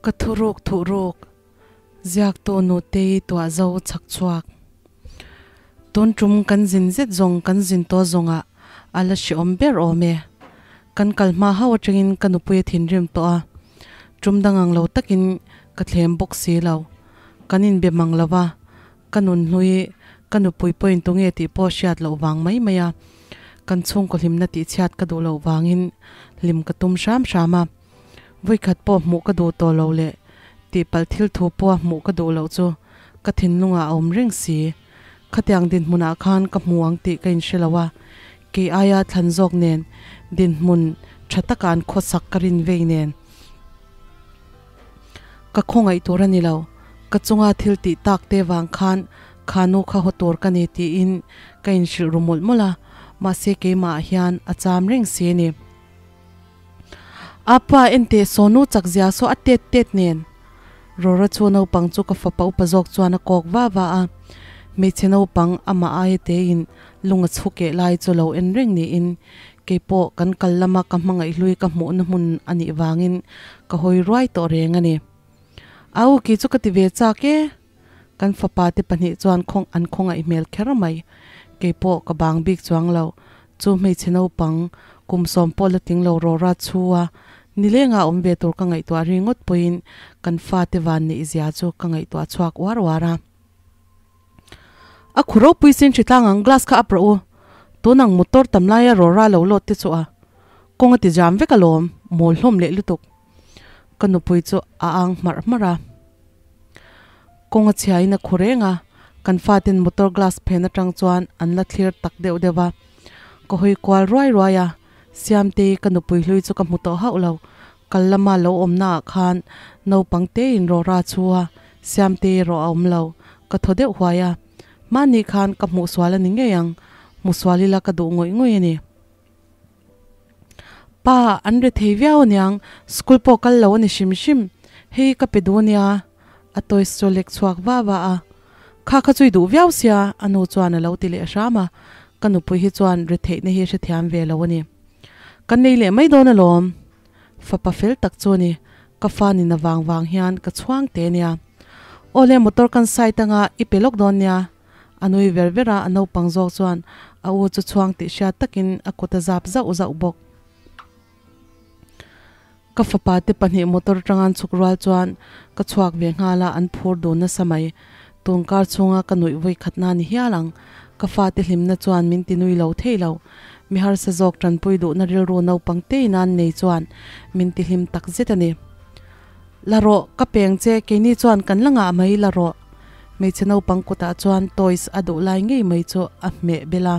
Ka thuruk thuhruk ziaktu Nutei tuah zo chak chhuak. Tun tum kan zin zet zawng kan zin tawh zawngah a la hreawm ber awm e. Kan kal hma hauh atangin ka nupui a thinrim tawh a, tum dang ang lo takin ka thlem bawk si lo. Kan inbe mang lo va, ka nun hlui ka nupui pawhin tunge tih pawh hriat loh vang mai mai a, kan chhungkaw hlimna tihchhiat ka duh loh vangin hlim ka tum hram hram a. Vawikhat pawh hmuh ka duh tawh loh leh tihpalh thil thu pawha hmuh ka duh loh chu ka thinlungah a awm reng si. Khatiang dinhmunah khan ka hmu ang tih ka inhre lo a, kei aia thlan zawk nen dinhmun tha taka an khawsak ka rin vei nen ka khawngaih tur a ni lo. Ka chunga thil tih tak te vang khan kha nu kha haw tur ka ni tiin ka inhrilh ru mawlh mawlh a, mahse keimahah hian a cham reng si a ni. Apa enteh Sonu chak zia saw a tet tet nen. Rora chu naupang chu ka fapa upa zawk chuan a kawk va va a, hmeichhe naupang amah aia tein lung a chhu keh lai chu lo en reng niin keipawh kan kal lama ka hmangaih hlui ka hmuhna hmun a nih vangin ka hawi ruai tawh reng a ni. Au ki chu ka ti ve chak e. Kan fapa te pahnih chuan khawng an khawngaih hmel kher mai. Keipawh ka bang bik chuang lo. Chu hmeichhe naupang kum sawm pawh la tling lo Rora chhu a nileng ah awm ve tur ka ngaihtuah ri ngawt pawhin kan fate van neih zia chu ka ngaihtuah chhuak uar uar a. A khu ropui sin hritlang ang glass kha up rawh u. Tun ang motor tam laia Rora lo lawt te chu a kawng a ti jam vek alawm, mawl hlawm leh lutuk. Ka nupui chu a ang hmarh hmarh a. Kawng a chhiain a khu reng a, kan faten motor glass phen atang chuan an la thlir tak deuh deuh a. Ka hawi kual ruai ruai a, Siamtei ka nupui hlui chu ka hmu tawh hauh lo. Kal lama lo awmna ah khan naupang tein rawra chu a, Siamtei erawh a awm lo. Ka thaw deuh huai a, hmanni khan ka hmuhsual a ni ngei ang, hmuhsual ila ka duh ngawih ngawih a ni. Pa, an re thei viau aniang, school pawh kal lo a ni hrim hrim, hei ka pe duh ania, a toys chu lek chhuak va va a. Kha kha chu i duh viau sia, a nu chuan a lo ti leh hram a, ka nupui hi chuan retheihna hi hrethiam ve lo a ni. Ka nei leh mai dawn alawm, fapa fel tak chu a ni, ka fa nina vang vang hian ka chhuang teh ania. Awle motor kan side anga i pe lawk dawn nia, A nui ver ver a, a naupang zawk chuan a u chu chhuang tih hriat takin a kut a zap zauh zauh bawk. Ka fapa te pahnih motor atanga an chhuk rual chuan ka chhuak ve nghal a, an phur dun nasa mai. Tun kar chhunga ka nuih vawi khat na ni hial ang. Ka fate hlimna chuan min ti nui lo thei lo. Mi harsa zawk tanpui duhna rilru naupang tein an nei chuan min ti hlim tak zet a ni. La rawh, ka peng che, keini chuan kan la ngah mai la rawh. Hmeichhe naupang kutah chuan toys a duh lai ngei mai chu a hmeh bel a.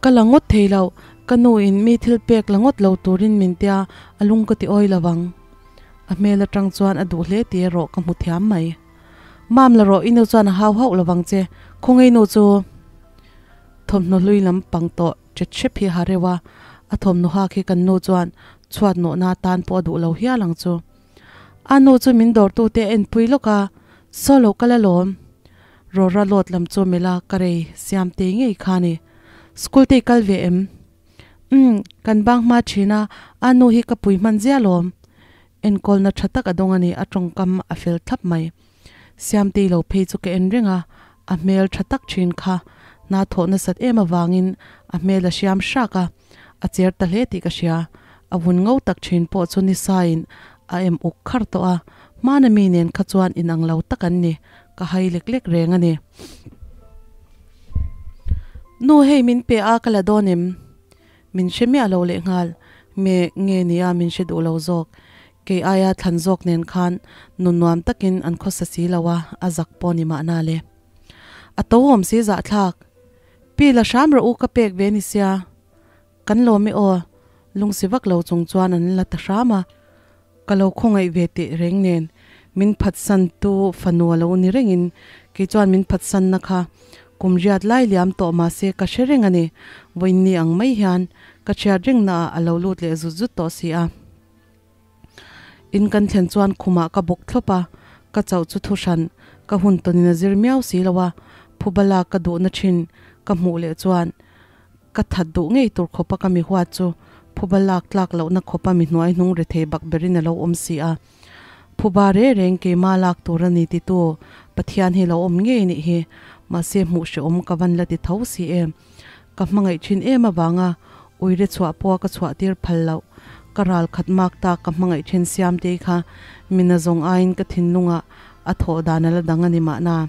Ka la ngawt thei lo, ka nu in mi thil pek la ngawt lo turin min tia, a lung ka ti awi lo ang. A hmel atang chuan a duh hle tih erawh ka hmu thiam mai. Mam la rawh, i nu chuan a hau hauh lo vang che, khawngaih nu chu thawmhnaw hlui lam pang tawh Chet hrep hi a ha reuh a, a thawmhnaw hak hi kan nu chuan chhuat nawhna atan pawh a duh lo hial ang chu. A nu chu min dawrtute a enpui lawk a, Saw lo kal alawm. Rawra lawt lam chu melh a, ka rei siam tei ngei kha a ni. School te i kal ve em? Umm, kan bang hma thin a, a nu hi ka pui hman zia alawm. Enkawlna tha tak a dawng a ni, a tawngkam a fel thlap mai. Siamtei lo phei chu ka en reng a, a hmel tha tak thin kha hna thawh nasat em avangin a hmel a hriam hrak a, a cher ta hle tih ka hria. A vun ngo tak thin pawh chu nisain a em uk khar tawh a, hmana mi nen kha chuan inang lo tak an ni, ka hai lek lek reng a ni. Nu hei min pe a ka la dawn em? Min hre miah lo lehnghal, me nge nia min hre duh lo zawk. Kei aia thlan zawk nen khan nun nuam takin an khawsa si lo a, a zak pawh ni mahna le. A to awm si zahthlak. Pi la hram rawh u ka pek ve ni sia. Kan lawm e aw, lungsi vak lo chung chuan an la ta hram a. Ka lo khawngaih ve teh reng nen min phatsan tu fanu a lo ni rengin kei chuan min phatsanna kha kum riat lai liam tawh mahse ka hre reng a ni. Vawiinni ang mai hian ka chhiat rengna ah a lo lut leh zut zut tawh si a. In kan thlen chuan khumah ka bawk thlawp a, ka chauh chu thu hran ka hun tawnin a zir miau si lo a, phuba lak ka duhna thin ka hmuh leh chuan ka that duh ngei tur khawpa ka mi huat chu phuba. Phuba lak tlak lohna khawpa mi hnuai hnung rethei bak berin a lo awm si a. Phuba re reng keima lak tur a ni titu Pathian hi lo awm ngei nih hi. Mahse hmuh hrehawm ka van la ti tho si em. Ka hmangaih thin em avanga uire chhuah pawha ka chhuah tir phal loh. Ka ral khat mak tak ka hmangaih then Siamtei kha mina zawng aiin ka thinlungah a thawh dan a la dang a ni mahna.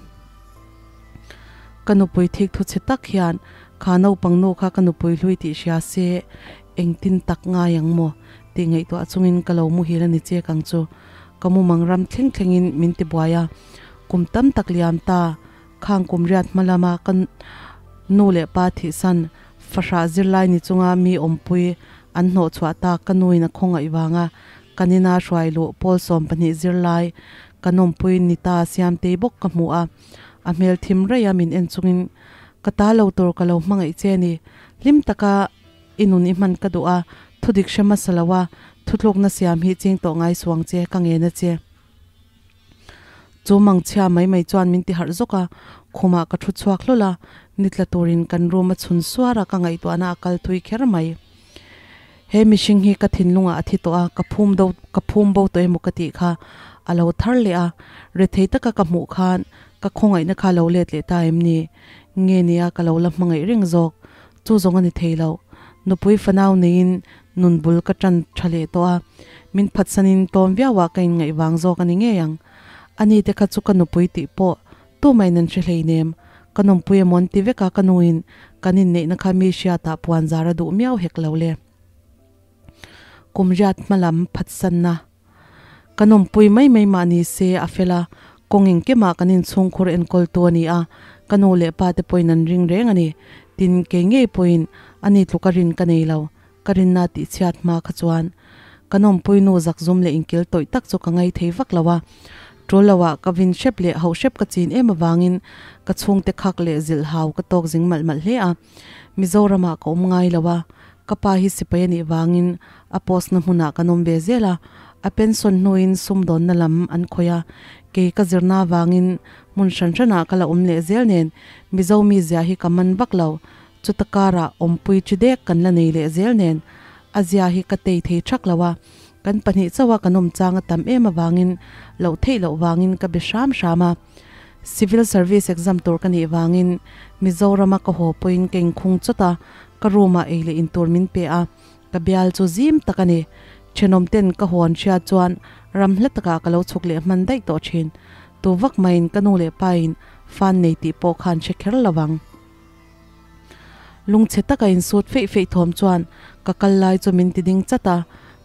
Ka nupui thik thu chhe tak hian kha naupang nu kha ka nupui hlui tih hria se engtin tak ngai ang maw tih ngaihtuah chungin ka lo muhil a ni chek ang chu. Ka mumang ram thleng thlengin min ti buai a, kum tam tak liam ta khang kum riat hma lama ka nu leh pa thihsan fahrah zirlai ni chunga mi awmpui an hnawhchhuah tak ka nuin a khawngaih vanga kan ina hruai luh pawl 12 zirlai kan awmpui ni ta Siamtei bawk ka hmu a. A hmel thim raih a min en chungin, Ka ta lo tur ka lo hmangaih che a ni. Hlim taka i nun i hman ka duh a, thudik hre hmasa lo a, thutlukna siam hi ching tawh ngai suang che, ka ngen a che. Chu mangchhia mai mai chuan min ti harh zawk a, khumah ka thu chhuak hlawl a, ni tla turin kan room a chhun suar a, ka ngaihtuahna a kal thui kher mai. He mihring hi ka thinlungah a thi tawh a, ka phum do ka phum bo tawh emaw ka tih kha a lo thar leh a, rethei taka ka hmuh khan ka khawngaihna kha a lo let leh ta em ni? Nge nia ka lo la hmangaih reng zawk? Chu zawng a ni thei lo. Nupui fanau neiin nun bul ka tan tha leh tawh a, min phatsanin tlawm viauah ka inngaih vang zawk a ni ngei ang. Ani te kha chu ka nupui tih pawh Tumah-in an hre hleinem. Ka nawmpui emaw an ti vek a, ka nuin kan inneihna kha mi hriatah puan zar a duh miau hek lo le. Kum riat hma lam phatsanna. Ka nawmpui mai mai mah ni se a fel a, kawng engkimah kan inchhungkhur enkawltu a ni a, ka nu leh pa te pawhin an ring reng a ni. Tin, kei ngei pawhin ani tluka rin ka nei lo. Ka rinna tihchhiat hma kha chuan ka nawmpui nu zakzum leh inkil tawih tak chu ka ngai thei vak lo a. Tul loah ka vin hrep leh hauh hrep ka chin em avangin ka chhungte khak leh zilh hau ka tawk zing malh malh hle a. Mizoramah ka awm ngai lo a, ka pa hi sipai a nih vangin a post na hmunah kan awm ve zel a. A pension hnuin sumdawnna lam an khawih a, kei ka zirna avangin hmun hran hranah ka la awm leh zel nen Mizo mizia hi ka man vak lo. Chuta karah awmpui chi dek kan la nei leh zel nen a zia hi ka tei thei thak lo a, kan pahnih chauha kan awm chang a tam em avangin loh theih loh vangin ka be hram hram a. Civil Service exam tur ka nih vangin Mizorama ka haw pawhin ka inkhung chawt a, ka room ah ei leh in tur min pe a, ka bial chu zim tak a ni. Thenawm ten ka haw an hriat chuan ram hla takah ka lo chhuk leh hman daih tawh thin. Tu vak maiin ka nu leh pa in fan nei tih pawh khan hre kher lo vang. Lungchhe taka insut feih feih thawm chuan ka kal lai chu min ti ding chat a,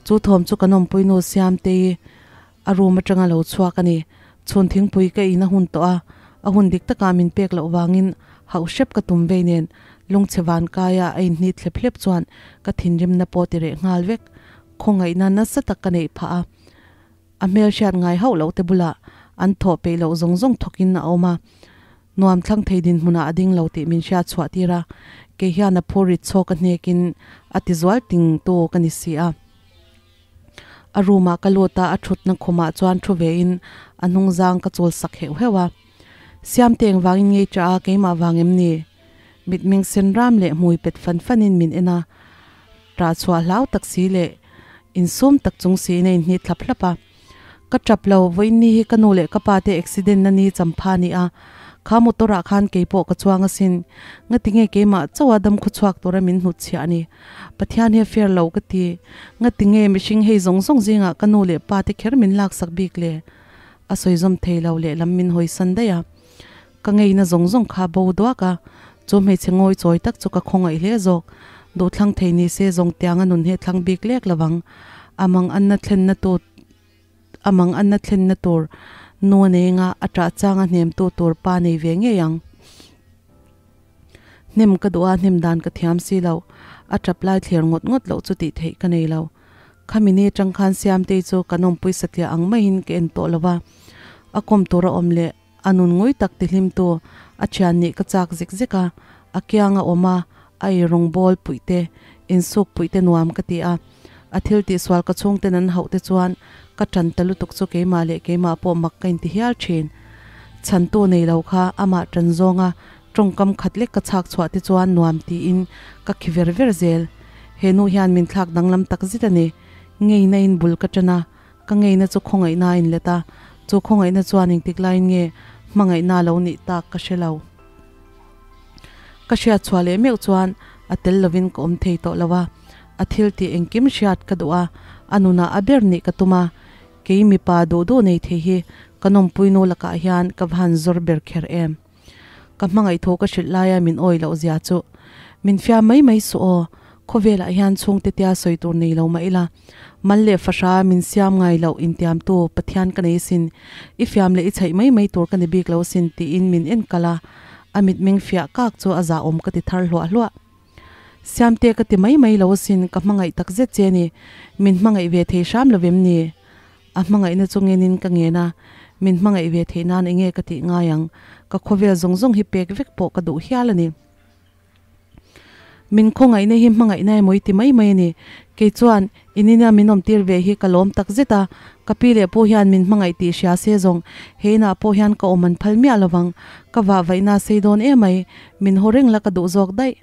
chu thawm chu kan awmpui nu Siamtei a room atanga lo chhuak a ni. Chhun thingpui ka in a hun tawh a, a hun dik takah min pek loh vangin hauh hrep ka tum vei nen lungchhe van kaia a inhnit hlep hlep chuan ka thinrimna pawh ti reh nghal vek. Khawngaihna nasa tak ka neih phah a. A hmelhriat ngai hauh loh te bulah an thawh peih loh zawng zawng thawkin a awm a, nuam thlang thei dinhmunah a ding lo tih min hriat chhuah tir a, kei hian a phur rit chhawk a hnekin a ti zual ting tu ka ni si a. A room ah ka lut a, a thutna khumah chuan thu vein a hnungzang ka chul sak heuh heuh a. Siamte engvangin ngei tah a, keimah vang em ni? Mitmeng sen ram leh hmui pet fan fanin min en a, Tah chhuah hlau tak si leh insum tak chung siin a inhnit thlap hlap a. Ka tap lo, vawiin ni hi ka nu leh ka pa te accident na ni champha a ni a, kha motor ah khan kei pawh ka chuang asin. Ngatinge keimah chauha dam khawchhuak tura min hnutchhiah a ni. Pathian hi a fair lo ka ti. Ngatinge mihring hei zawng zawng zingah ka nu leh pa te kher min laksak bik le? A sawi zawm thei lo lehlam min hawisan daih a. Ka ngeina zawng zawng kha bo duak a, chu hmeichhe ngawi chawi tak chu ka khawngaih hle zawk. Duhthlang thei ni se zawng tianga nun hi a thlang bik lek lo ang. A mang anna thlenna tu a mang anna thlenna tur nu a nei anga a ṭah changa hnemtu tur pa nei ve ngei ang. Hnem ka duh a, hnem dan ka thiam si lo. A ṭap lai thler ngawt ngawt loh chu tih theih ka nei lo. Khami ni aṭang khan Siamtei chu kan awmpui satliah ang maiin ka en tawh lo va, a kawm tur a awm leh. A nun ngui tak ti hlimtu a thian nih ka chak zek zek a, a kiang a awm a, a ei rawng bawl puih te, insuk puih te nuam ka ti a. A thil tihsual ka chhungten an hauh te chuan ka tan ta lutuk chu keimah leh keimah pawh mak ka inti hial thin. Chhantu nei lo kha amah tan zawnga tawngkam khat lek ka chhak chhuah te chuan nuam tiin ka khi ver ver zel. He nu hian min thlak danglam tak zet a ni. Ngeina in bul ka ṭan a, ka ngeina chu khawngaihna a inlet a, chu khawngaihna chuan engtik laiin nge hmangaihna a lo nih tak ka hre lo. Ka hriat chhuah leh meuh chuan a tel lovin ka awm thei tawh lo a, a thil tih engkim hriat ka duh a, a nunah a ber nih ka tum a, kei mipa duh duh nei thei hi ka nawmpui nu lakah hian ka va han zawr ber kher em. Ka hmangaih thu ka hrilh laia min awi loh zia chu min fiam mai mai suh aw, khawvelah hian chhungte tia sawi tur nei lo mah ila, mal leh fahra min siam ngai loh intiamtu Pathian ka nei sin, i fiam leh i chhaih mai mai tur ka ni bik lo sin tiin min en kal a, a mitmeng fiah kak chu a zahawm ka ti thar hluah hluah. Siamte ka ti mai mai lo asin, ka hmangaih tak zet che ni, min hmangaih ve thei hram lovem ni? A hmangaihna chu ngenin ka ngen a, min hmangaih ve theih nan enge ka tih ngai ang, ka khawvel zawng zawng hi pek vek pawh ka duh hial a ni. Min khawngaihna hi hmangaihna emaw i ti mai mai a ni. Kei chuan i nina min awmtir ve hi ka lawm tak zet a, ka pi leh pu hian min hmangaih tih hria se zawng he inah pawh hian ka awm an phal miah lovang, ka vahvaihna sei dawn emai, min haw reng la ka duh zawk daih.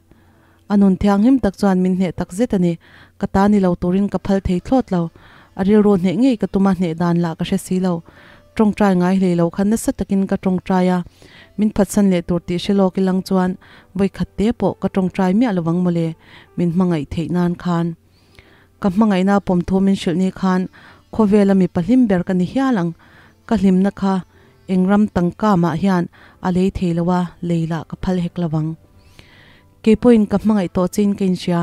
A nun thianghlim tak chuan min hneh tak zet a ni. Ka ta ni lo turin ka phal thei thlawt lo. A rilru hneh ngei ka tum a, hneh dan lah ka hre si lo. Tawngtai ngai hlei lo khan nasa takin ka tawngtai a, min phatsan leh tur tih hre lawk ilang chuan vawikhat te pawh ka tawngtai miah lovang mawle, min hmangaih theih nan khan. Ka hmangaihna pawm thu min hrilh ni khan khawvela mipa hlim ber ka ni hial ang. Ka hlimna kha eng ram tangka mah hian a lei thei lo a, lei lah ka phal hek lovang. Kei pawhin ka hmangaih tawh chein ka inhria,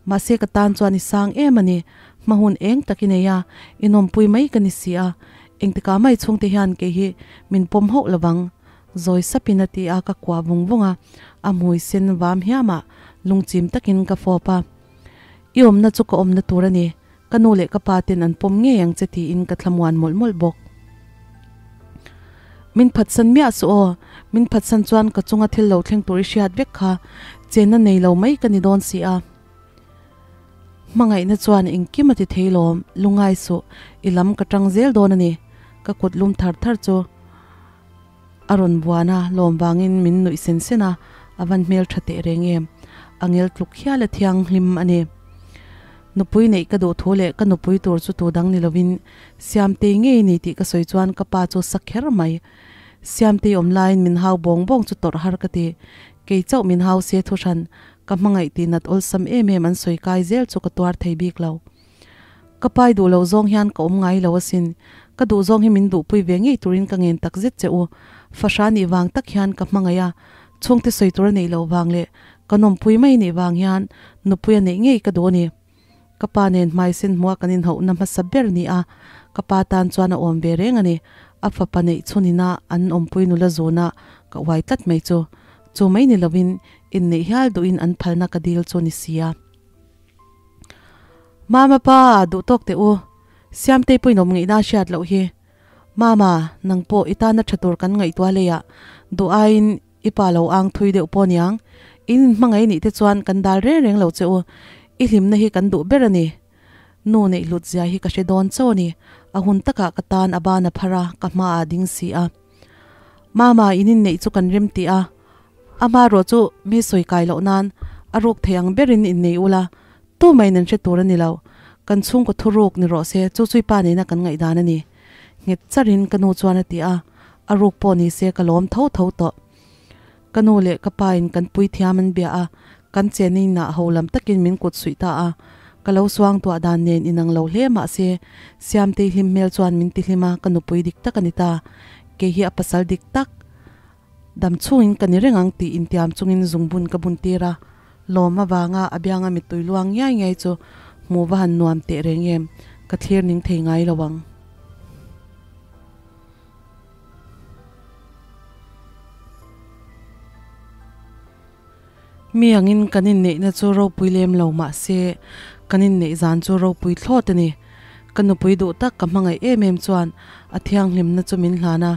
mahse ka tan chuan i sang em a ni. Hma hun eng tak i nei a, i nawmpui mai ka ni si a. Engtikah mai chhungte hian kei hi min pawm hauh lovang. Zawi sapin a ti a, ka kuah vung vung a, a hmui sen vam hiamah lungchim takin ka fawp a. I awmna chu ka awmna tur a ni, Ka nu leh ka pa ten an pawm ngei ang che tiin ka thlamuan mawlh mawlh bawk. Min phatsan miah suh aw, min phatsan chuan ka chunga thil lo thleng tur i hriat vek kha chenna nei lo mai ka ni dawn si a. Hmangaihna chuan engkim a ti thei lawm, lungai suh, i lam ka tang zel dawn a ni, ka kut lum thar thar chu a rawn buan a, lawm vangin min nuih sen sen a, a van hmel tha teh reng em, a ngel tluk hial a thianghlim a ni. Nupui neih ka duh thu leh ka nupui tur chu tu dang ni lovin Siamtei ngei ni tih ka sawi chuan ka pa chu sa kher mai. Siamtei awm laiin min hau bawng bawng chu tawrh har ka ti. Kei chauh min hau se thu hran, ka hmangaih tih nat awlsam em em an sawi kai zel chu ka tuar thei bik lo. Ka pai duh loh zawng hian ka awm ngai lo asin. Ka duh zawng hi min duhpui ve ngei turin ka ngen tak zet che u. Fahra nih vang tak hian ka hmangaih a, chhungte sawi tur a neih loh vang leh ka nawmpui mai nih vang hian nupui a neih ngei ka duh a ni. Ka pa nen hmaisen hmua kan inhauhna hmasa ber ni a, ka pa tan chuan a awm ve reng a ni. A fapa neih chhunina an awmpui nula zuna ka uai tlat mai chu. Chu mai ni lovin inneih hial duhin an phalna ka dil chu ni sia. Mama pa, duh tawk teh u. Siamtei pawhin awm ngaihna a hriat loh hi. Mama, nang pawh i tana tha tur kan ngaihtuah leiah duh aiin i pa lo ang thui deuh pawh niang. In inhmangaih nih te chuan kan dal reng reng lo che u. I hlimna hi kan duh ber a ni. Nu neih hlut zia hi ka hre dawn chaw a ni. A hun takah ka tan a ban a phar a, ka hmaah a ding si a. Mama, in inneih chu kan rem tih a. Amaherawh chu mi sawi kai loh nan a ruk thei ang berin innei ula, tu maiin an hre tur a ni lo. Kan chhungkaw thuruk ni rawh se, chu chu i pa nena kan ngaihdan a ni. Nghet charin ka nu chuan a ti a, a ruk pawh ni se ka lawm tho tho tawh. Ka nu leh ka pa in kan puithiam an bia a, kan chenna inah ho lam takin min kut suih ta a. Ka lo suang tuah dan nen inang lo hle mah se, Siamtei hlim hmel chuan min ti hlim a, ka nupui dik tak a ni ta. Kei hi a pasal dik tak. Dam chungin ka ni reng ang tih intiam chungin zungbun ka bun tir a, lawm avanga a bianga mittui luang ngiai ngiai chu hmuh va han nuam teh reng em, ka thlir ning thei ngai lo ang. Mi angin kan inneihna chu ropui lem lo mah se kan inneih zan chu ropui thlawt a ni. Ka nupui duh tak ka hmangaih em em chuan a thianghlimna chu min hlan a.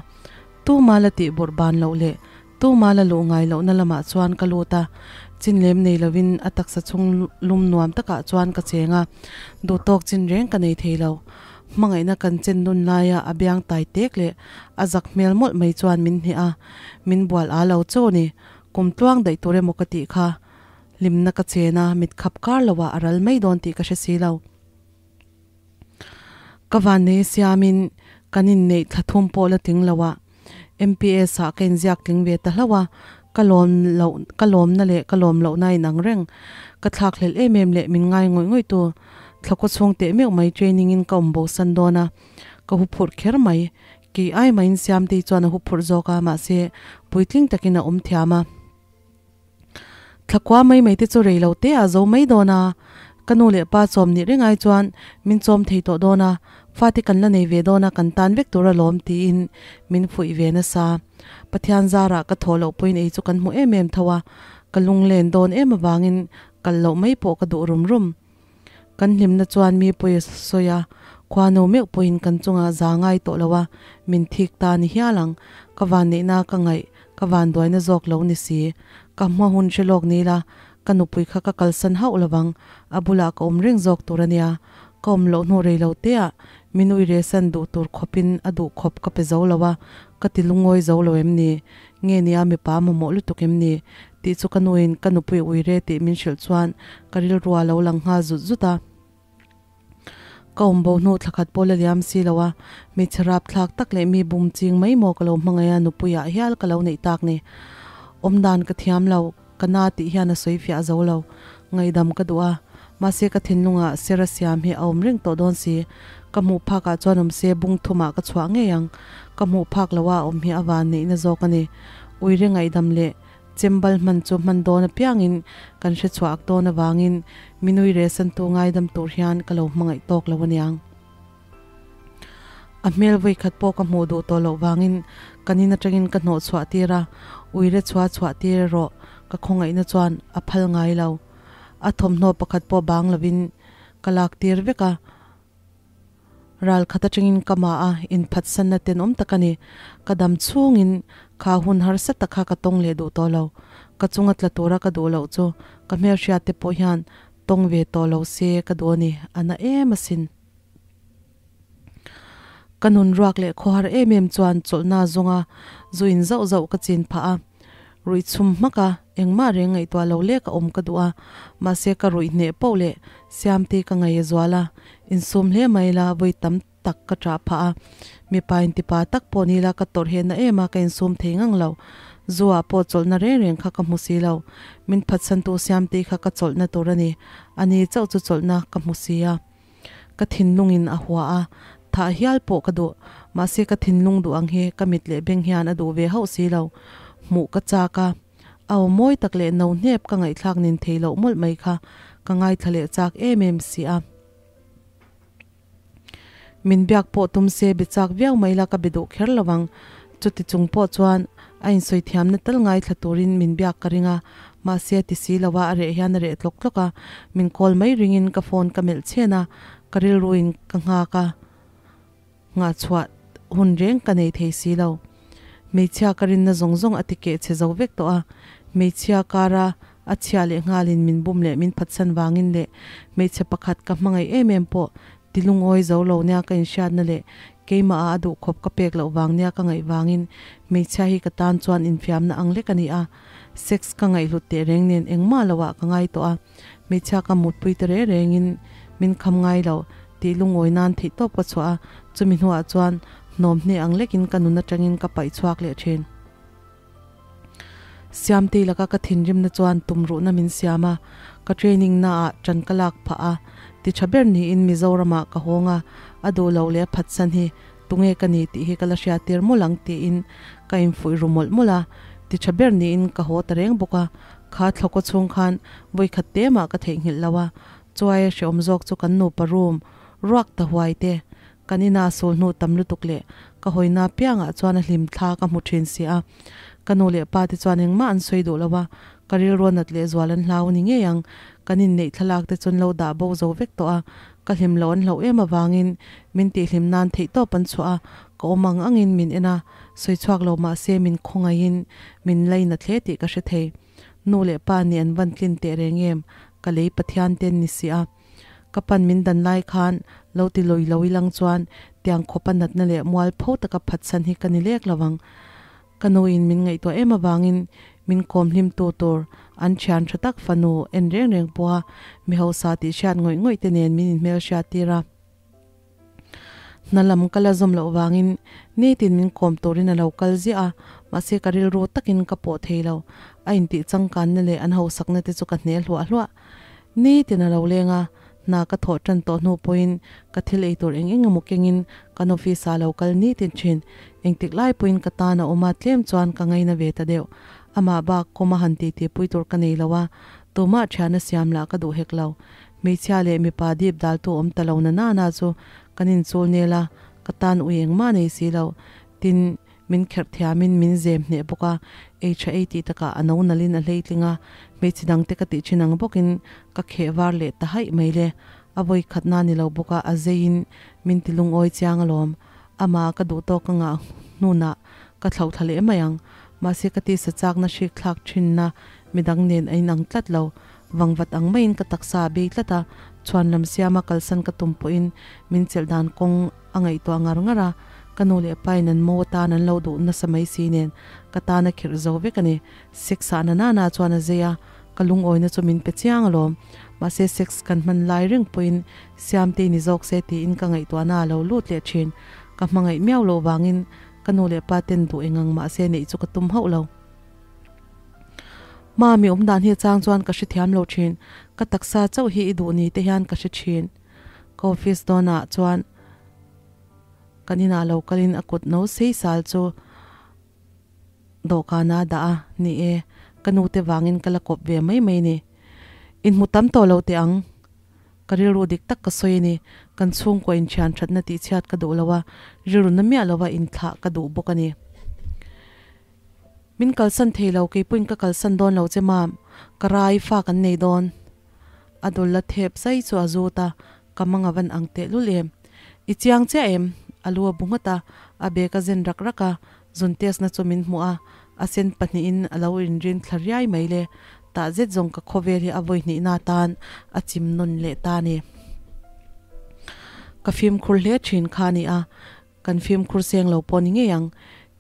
Tuma la tih burh ban loh leh tuma la luh ngai lohna lamah chuan ka lut a, chin lem nei lovin a taksa chhung lum nuam takah chuan ka cheng a, duhtawk chin reng ka nei thei lo. Hmangaihna kan chen dun laia a biang tai tek leh a zak hmel mawlh mai chuan min hneh a, min bual a lo chaw ni. Kum tluang daih tur emaw ka tih kha. Hlimna ka chen a, mit khap kar lo ah a ral mai dawn tih ka hre si lo. Ka vannei siamin kan inneih thla thum pawh la tling lo ah MPS ah ka inziak tling ve ta hlauh a, ka lawm loh ka lawmna leh ka lawm lohna a inang reng. Ka thlak hlelh em em leh min ngai ngawih ngawih tu thla kaw chhung teh meuh mai training in ka awm bo san dawn a, ka hu phurh kher mai. Kei ai maiin Siamtei chuan a hu phurh zawk a, mahse puitling takin a awm thiam a. Thlakua mai mai te chu rei lo te ah zo mai dawn a, ka nu leh pa chawm nih reng ai chuan min chawm thei tawh dawn a, fate kan la nei ve dawn a kan tan vek tur alawm tiin min fuih ve nasa. Pathian zarah ka thawh loh pawhin ei chu kan hmu em em tho a, ka lunglen dawn em avangin kal loh mai pawh ka duh rum rum. Kan hlimna chuan mi pawi a sawi a, khuanu meuh pawhin kan chungah za ngai tawh lo a, min thik ta ni hial ang. Ka vanneihna ka ngaih, ka vanduaina zawk lo ni si. Ka hma hun hre lawk ni la, ka nupui kha ka kalsan hauh lovang, a bulah ka awm reng zawk tur a nia. Ka awm loh hnu rei lo teah min ui resan duh tur khawpin a duh khawp ka pe zo lo a, ka ti lungawi zo lo em ni? Nge nia mipa mamawh lutuk em ni? Tih chu ka nuin ka nupui ui re tih min hrilh chuan ka rilru a lo lang nghal zut zut a. Ka awm bo hnu thlakhat pawh la liam si lo a, hmeichhe rap thlak tak leh mi bum ching mai maw ka lo hmangaih a nupuiah hial ka lo neih tak ni. Awm dan ka thiam lo, ka na tih hian a sawi fiah zo lo. Ngaihdam ka duh a, mahse ka thinlungah sera siam hi a awm reng tawh dawn si. Ka hmuh phakah chuan awm se bung thumah ka chhuah ngei ang. Ka hmuh phak loha a awm hi a van neihna zawk a ni. Uire ngaihdam leh Chembal hman chu hman dawn apiangin kan hre chhuak dawn avangin minui resantu ngaidam tur hian ka lo hmangaih tawk lo aniang. A hmel vawikhat pawh ka hmuh duh tawh loh vangin kan in atangin ka hnawh chhuah tir a, uire chhuah chhuah tir erawh ka khawngaihna chuan a phal ngai lo. A thawmhnaw pakhat pawh bang lovin ka lak tir vek a. Ral khat atangin ka mah a inphatsanna tenawm tak a ni. Ka dam chhungin kha hun harsa tak kha ka tawng leh duh tawh lo. Ka chunga tla tura ka duh loh chu ka hmelhriat te pawh hian tawng ve tawh lo se ka duh a ni, a na em asin. Ka nun ruak leh khawhar em em chuan chawlhna zawnga zu in zauh zauh ka chin phah a. Ruih chhum hmak a, engmah reng ngaihtuah lo lek a awm ka duh a, mahse ka ruih hneh poh leh Siamte ka ngaih a zual a, insum hle mai la vawi tam tak ka ṭah phah a, mipa intipa tak pawh ni la ka tawrh he na em a ka insum thei ngang lo, zu ah pawh chawlhna reng reng kha ka hmu si lo, min phatsantu Siamte kha ka chawlhna tur a ni, ani chauh chu chawlhna ka hmu si a. Ka thinlungin a hua a, thah hial pawh ka duh. Mahse ka thinlung duh ang hi ka mit leh beng hian a duh ve hauh si lo. Hmuh ka chak a, a aw mawi tak leh no hnep ka ngaihthlak nin thei loh mawlh mai kha ka ngaithla leh chak em em si a. Min biak pawh tum se be chak viau mai la ka be duh kher lo ang. Chuti chung pawh chuan a insawi thiamna tal ngaithla turin min biak ka ring a, mahse a ti si lo a, a reh hian a reh tlawk tlawk a, min call mai ringin ka phone ka melh chhen a, ka rilruin ka nghak a, nghahchhuah hun reng ka nei thei si lo. Hmeichhia ka rinna zawng zawng a ti keh chhe zo vek tawh a, hmeichhia kara a chhia leh nghalin min bum leh min phatsan vangin leh hmeichhe pakhat ka hmangaih em em pawh Ti lungawi zo lo nia ka inhriatna leh keimah ah a duh khawp ka pek loh vang nia ka ngaih vangin hmeichhia hi ka tan chuan infiamna ang lek a ni a. Sex ka ngaihhlut teh reng nen engmah lo ah ka ngai tawh a, hmeichhia ka mutpui te reng rengin min kham ngai lo tih lungawi nan theihtawp ka chhuah a, chumi hnuah chuan hnawm hne ang lekin ka nun atangin ka paih chhuak leh thin. Siamtei laka ka thinrimna chuan tumruhna min siam a, ka training naah ṭan ka lak phah a, ti ṭha ber niin Mizoramah ka hawng a, a duh loh leh a phatsan hi tunge ka ni tih hi ka la hriattir mawlh ang tiin ka infuih ru mawlh mawlh a, ti ṭha ber niin ka haw ta reng bawk a, kha thlawkaw chhung khan vawikhat te mah ka theihnghilh lo a, chuai a hreawm zawk chu kan nupa room ruak ta huai te Kan ina sul hnu tam lutuk leh ka hawina piangah chuan a hlim thla ka hmu thin si a. Ka nu leh pa te chuan engmah an sawi duh lo a, ka rilru a nat leh zual an hlau a ni ngei ang. Kan inneih thlalak te chuan lo dah bo zo vek tawh a, ka hlim loh an hlauh em avangin min tihhlim nan theihtawp an chhuah a, ka awm ang angin min en a, sawi chhuak lo mah se min khawngaihin min lainat hle tih ka hre thei. Nu leh pa nih an van tlin teh reng em, ka lei Pathian ten ni si a. Ka pan min dan lai khan lo ti lawi lo ilang chuan tiang khawpa natna leh mual pho taka phatsan hi ka ni lek lo ang. Ka nuin min ngaihtuah em avangin Min kawm hlim tu tur an thian tha tak fanu en reng reng pawha mi hausa tih hriat ngawih ngawih te nen min inhmel hriat tir a. Hna lam ka la zawm loh vangin nitin min kawm turin a lo kal ziah a, mahse ka rilru takin ka pawh thei lo. A intih changkanna leh an hausakna te chu ka hne hluah hluah. Nitin a lo leng a, hna ka thawh tan tawh hnu pawhin ka thil ei tur eng eng emaw kengin kan office ah a lo kal nitin thin. Engtik lai pawhin ka tan a awm a, tlem chuan ka ngaina ve ta deuh. Amah bak kawma han titi pui tur ka nei lo a, tumah thiana siam lah ka duh hek lo. Hmeichhia leh mipa dip daltu awm ta lo na nana chu kan inchul nel a, ka tan ui engmah nei si lo. Tin, min kherh thiamin min zem hneh bawk a, ei tha ei tih takah a no nalhin a hleitling a, hmeichhe dangte ka tih thin ang bawkin ka kheh var leh ta haih mai le. A vawi khatna ni lo bawk a, a zeiin min ti lungawi chiang alawm. Amah ka duh tawk ka ngah hnunah ka thlauh thla leh mai ang. Mahse ka tisa chakna hrik thlak thinna midang nen a inang tlat lo. Vangvat ang maiin ka taksa a bei tlat a, chhuan lam siama kalsan ka tum pawhin min chelh dan kawng a ngaihtuah ngar ngar a, ka nu leh pain an mo atan an lo duh nasa mai si nen ka tan a khirh zo vek a ni. Sex ah na nana chuan a zei a, ka lungawina chu min pe chiang alawm. Mahse sex kan hman lai reng pawhin Siamtei ni zawk se tiin ka ngaihtuahna a lo lut leh thin. Ka hmangaih miau loh vangin ka nu leh pa ten duh engang mahse neih chu ka tum hauh lo. Mami awm dan hi a chang chuan ka hrethiam lo thin. Ka taksa chauh hi i duh ni te hian ka hre thin. Ka office dawnah chuan kan inah lo kalin a kut no sei sal chu dawhkanah a dah a, ni e, ka nu te vangin ka la kawp ve mai mai ni. Inhmu tam tawh lo teh ang. Ka rilru dik tak ka sawi a ni. Kan chhungkua inthian thatna tihchhiat ka duh lo a, rilru na miah lova inthlah ka duh bawk a ni. Min kalsan thei lo, keipawhin ka kalsan dawn lo che mam, ka rai fa kan nei dawn. A dul la thep zai chu a zut a, ka mang a van ang tehlul em. I chiang chiah em? A lu a bu ngawt a, a bag a zen rak rak a, zun test na chu min hmuh a, a sen pahnihin a lo inrin thla riai mai le. Tah zet zawng ka khawvel hi a vawi hnihna atan a chim nawn leh ta a ni. Ka fimkhur hle thin kha a ni a, Kan fimkhur seng lo pawh ni ngei ang.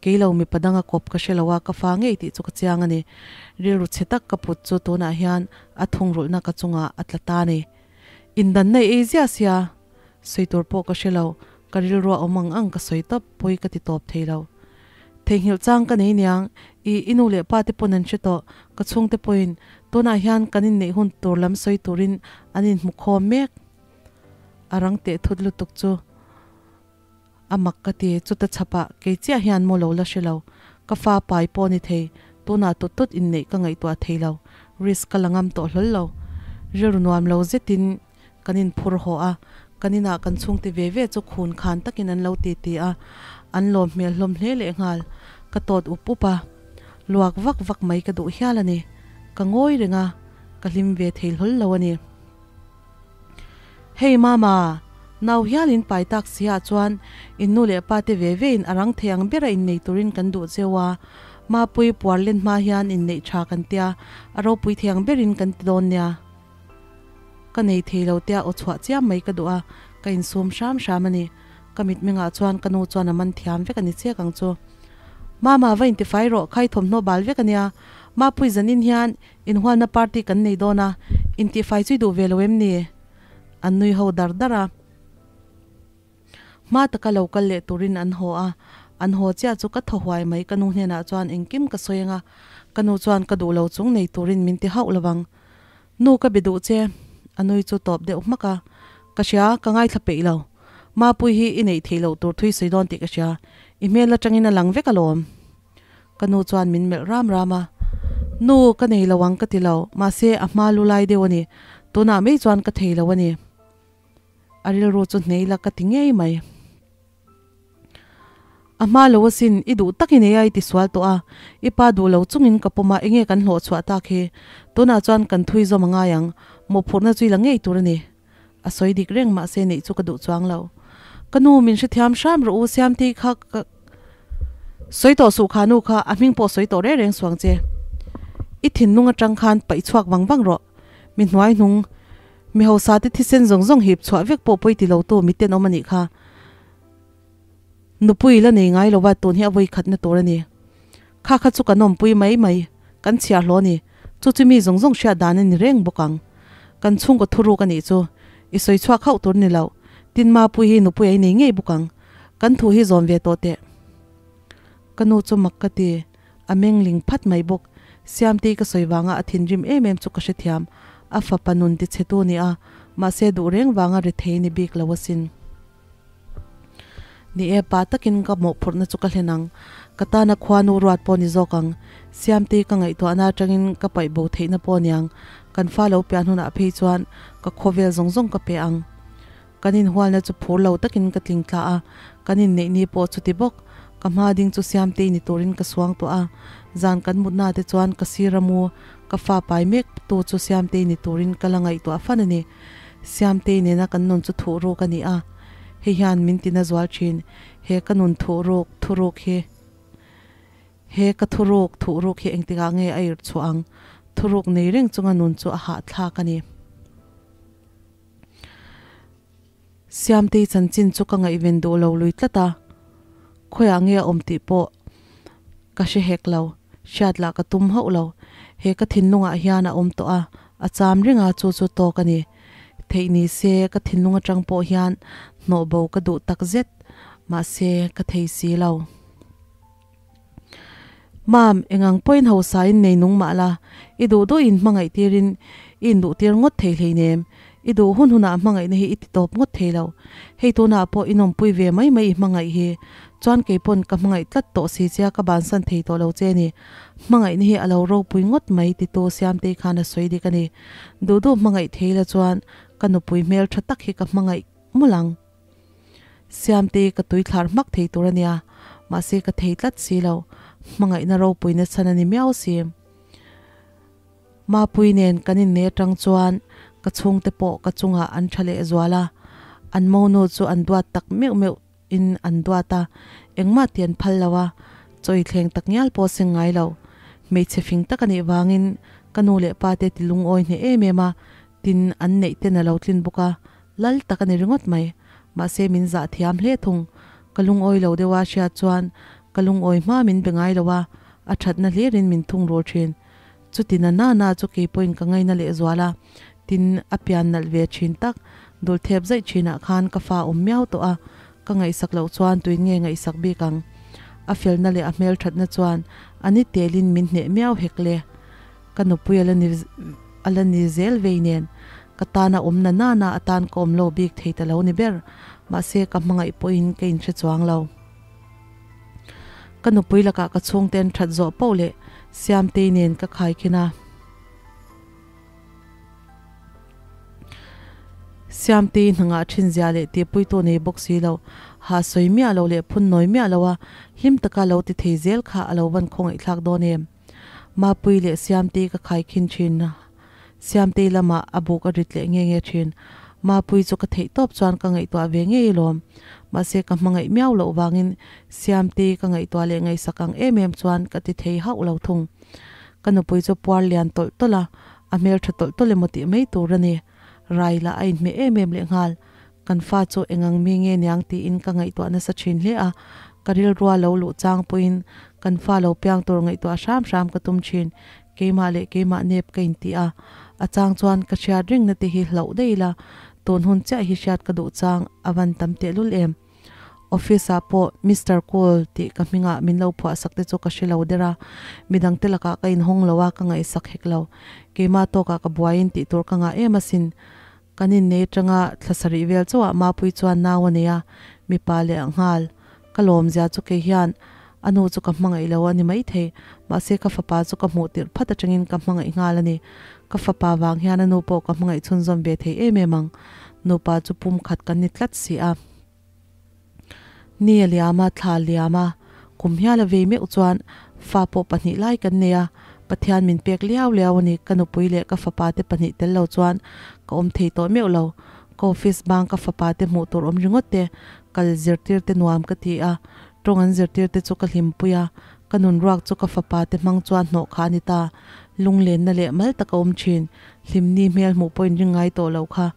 Kei lo mipa danga kawp ka hre lo a, ka fa ngei tih chu ka chiang a ni. Rilru chhe tak ka put chu tunah hian a thungrulhna ka chungah a tla ta a ni. Indanna i ei ziah sia, sawi tur pawh ka hre lo, ka rilrua awm ang ang ka sawi tawp, pawi ka ti tawp thei lo. Theihnghilh chang ka nei niang, i i nu leh pa te pawn an hre tawh, ka chhungte pawhin tunah hian kan inneih hun tur lam sawi turin an inhmu khawm mek. A rang teh thut lutuk chu. A mak ka ti, chuta chhapah kei chiah hian maw lo la hre lo. Ka fa pai pawh ni thei, tunah tut tut inneih ka ngaihtuah thei lo, risk ka la ngam tawh hlawl lo. Rilru nuam lo zetin kan inphur haw a, kan inah kan chhungte ve ve chu khun khan takin an lo ti ti a, an lawm hmel hlawm hle lehnghal. Ka tawt up up a, luak vak vak mai ka duh hial a ni. Ka ngawi reng a, ka hlim ve thei hlawl lo a ni. Hei mama, nau hial in pai tak si ah chuan in nu leh pa te ve ve in a rang thei ang bera innei turin kan duh cheu a, Mapui puar len hma hian inneih tha kan tia, a ropui thei ang berin kan ti dawn nia. Ka nei thei lo tia aw chhuah chiam mai ka duh a, ka insum hram hram a ni. Ka mitmengah chuan ka nu chuan a man thiam vek a ni chiak ang chu. Mama va intifai rawh, khai thawmhnaw bal vek a nia, Mapui zanin hian Inhualna party kan nei dawn a, intihfai chu i duh ve lo em ni? An nui ho dar dar a. Hma taka lo kal leh turin an haw a, an haw chiah chu ka thaw huai mai ka nu hnenah chuan engkim ka sawi anga, ka nu chuan ka duh lo chung nei turin min ti hauh lovang. Nu ka be duh che, a nui chu tawp deuh hmak a, ka hria, ka ngaithla peih lo. Mapui hi i neih theih loh tur thui sawi dawn tih ka hria, i hmel atangin a lang vek alawm. Ka nu chuan min melh ram ram a, Nu, ka nei lo ang ka ti lo, mahse a hma lu lai deuh a ni, tunah mai chuan ka thei lo a ni. A rilru chu hnei la ka ti ngei mai. A hma lo asin, i duh tak i nei a i ti sual tawh a, i pa duh lo chungin ka pawm a, enge kan hlawh chhuah tak hi? Tunah chuan kan thui zawm a ngai ang, mawhphurhna chu i la ngei tur a ni. A sawi dik reng mahse neih chu ka duh chuang lo. Ka nu min hrethiam hram rawh u Siamtei kha ka sawi tawh suh kha nu kha a hming pawh sawi tawh reng reng suang che. I thinlung atang khan paih chhuak vang vang rawh. Mi hnuai hnung mi hausa te thisen zawng zawng hip chhuah vek pawh pawi ti lo tu mi tenawm a nih kha. Nupui la nei ngai lo va tun hi a vawi khatna tur a ni. Kha kha chu kan awmpui mai mai. Kan chhiahhlawh a ni. Chu chu mi zawng zawng hriat dan a ni reng bawk ang. Kan chhungkaw thuruk a nih chu. I sawi chhuak hauh tur ni lo. Tin Mapuii hi nupui a i nei ngei bawk ang. Kan thu hi zawm ve tawh teh. Ka nu chu mak ka ti. A meng ling phat mai bawk. Siamtei ka sawi vanga a thinrim em em chu ka hrethiam. A fapa nun ti chhe tu ni a, mahse duh reng vanga rethei ni bik lo asin. Ni e, pa takin ka mawhphurhna chu ka hlen ang. Ka tana khuanu ruat pawh ni zawk ang. Siamtei ka ngaihtuahna atangin ka paih bo theihna pawh niang. Kan fa lo pian hunah phei chuan ka khawvel zawng zawng ka pe ang. Kan inhualna chu phur lo takin ka tling thla a, kan inneih ni pawh chuti bawk. Ka hma ding chu Siamtei ni turin ka suang tawh a, zan kan mutna te chuan ka sir a mu, ka fa pai mek tu chu Siamtei ni turin ka la ngaihtuah fan a ni. Siamtei nena kan nun chu thuh ruk a ni a, hei hian min tina zual thin. He ka nun thuh ruk, thuruk hi. He ka thuruk, thuh ruk hi engtikah nge a irh chhuah ang? Thuruk nei reng chunga nun chu a hahthlak a ni. Siamtei chanchin chu ka ngaihven duh lo lui tlat a, khawiah nge a awm tih pawh ka hre hek lo, hriat lah ka tum hauh lo. He ka thinlungah hian a awm tawh a, a cham reng a, chu chu tawk a ni. Theih ni se ka thinlung atang pawh hian hnawh bo ka duh tak zet, mahse ka thei si lo. Mam, engang pawhin hausa in nei nung mah la, i duh duh in hmangaih tirin i induh tir ngawt thei hleinem. I duh hun hunah hmangaihna hi i ti tawp ngawt thei lo. Hei tunah pawh i nawmpui ve mai mai i hmangaih hi. Chuan kei pawn ka hmangaih tlat tawh si chia ka bansan thei tawh lo che ni. Hmangaihna hi a lo ropui ngawt mai titu Siamtei khan a sawi dik a ni. Duh duh hmangaih thei la chuan ka nupui hmel tha tak hi ka hmangaih mul ang. Siamte ka tui thlar hmak thei tur a nia, mahse ka thei tlat si lo, hmangaihna ropuina chhan a ni miau si. Mapui nen kan inne atang chuan ka chhungte pawh ka chungah an tha leh zual a, an monu chu an duat tak meuh meuh in an duat a, engmah ti an phal lo a, chawi thleng tak ngial pawh seng ngai lo. Hmeichhe fing tak a nih vangin ka nu leh pa te ti lungawi hneh em em a, tin an neih ten a lo tlin bawk a, Lal tak a ni ringawt mai. Mahse min zah thiam hle thung. Ka lungawi lo deuh a hriat chuan ka lungawi hma min be ngai lo a, a thatna hlirin min thung rul thin. Chuti na na na chu kei pawhin ka ngaina lehzual a, tin a pian nalh ve thin tak, dul thep zaih thinah khan ka fa awm miau tawh a, ka ngaihsak loh chuan tuin nge ngaihsak bik ang? A felna leh a hmelthatna chuan a ni telin min hneh miau hek le. Ka nupui a la ni a la ni zel vei nen ka tana awm na nana atan ka awm lo bik thei ta lo ni ber. Mahse ka hmangaih pawhin ka inhre chuang lo. Ka nupui lakah ka chhungten that zawh poh leh Siamtei nen ka khaikhin a. Siamtei hnangah thin zia leh tihpuitu nei bawk si lo, ha sawi miah lo leh phun nawi miah lo a hlim taka lo ti thei zel kha a lo van khawngaihthlak dawn em? Mapui leh Siamtei ka khaikhin thin a, Siamtei lamah a buk a rit leh nge nge thin. Mapui chu ka theih tawp chuan ka ngaihtuah ve ngei alawm. Mahse ka hmangaih miau loh vangin Siamtei ka ngaihtuah leh ngaihsak ang em em chuan ka ti thei hauh lo thung. Ka nupui chu puar lian tawlh tawlh a, a hmeltha tawlh tawlh emaw tih mai tur a ni. Rai lah a inhmeh em em lehnghal. Kan fa chu engang mi nge niang tiin ka ngaihtuah nasa thin hle a, ka rilrua lo luh chang pawhin kan fa lo piang tur ngaihtuah hram hram ka tum thin, keimah leh keimah nep ka inti a, a chang chuan ka hriat ringna te hi hlauh daih ila, tun hun chiah hi hriat ka duh chang a van tam tehlul em. Office ah pawh Mister Cole tih ka hmingah min lo phuah sak te chu ka hre lo der a, midang te lakah ka inhawng lo a, ka ngaihsak hek lo. Keimah tawkah ka buaiin tih tur ka ngah em asin. Kan innei atanga thla sarih vel chauhah Mapui chuan nau a nei a, mipa leh a nghal. Ka lawmzia chu kei hian a nu chu ka hmangaih lo a ni maithei, mahse ka fapa chu ka hmuh tirh phat atangin ka hmangaih nghal a ni. Ka fapa vang hian a nu pawh ka hmangaih chhunzawm ve thei em em ang. Nupa chu pum khat kan ni tlat si a. Ni a liam a, thla a liam a, kum hial a vei meuh chuan fa pawh pahnih lai kan nei a, Pathian min pek liau liau a ni, ka nupui leh ka fapa te pahnih tel lo chuan ka awm thei tawh meuh lo, ka office bang ka fapa te hmuh tur awm ringawt te, kal zirtir te nuam ka ti a, tawng an zirtir te chu ka hlimpui a, ka nun ruak chu ka fapa te hmang chuan hnawh kha a ni ta, lunglenna leh mal tak a awm thin, Hlimni hmel hmuh pawh in ring ngai tawh lo kha,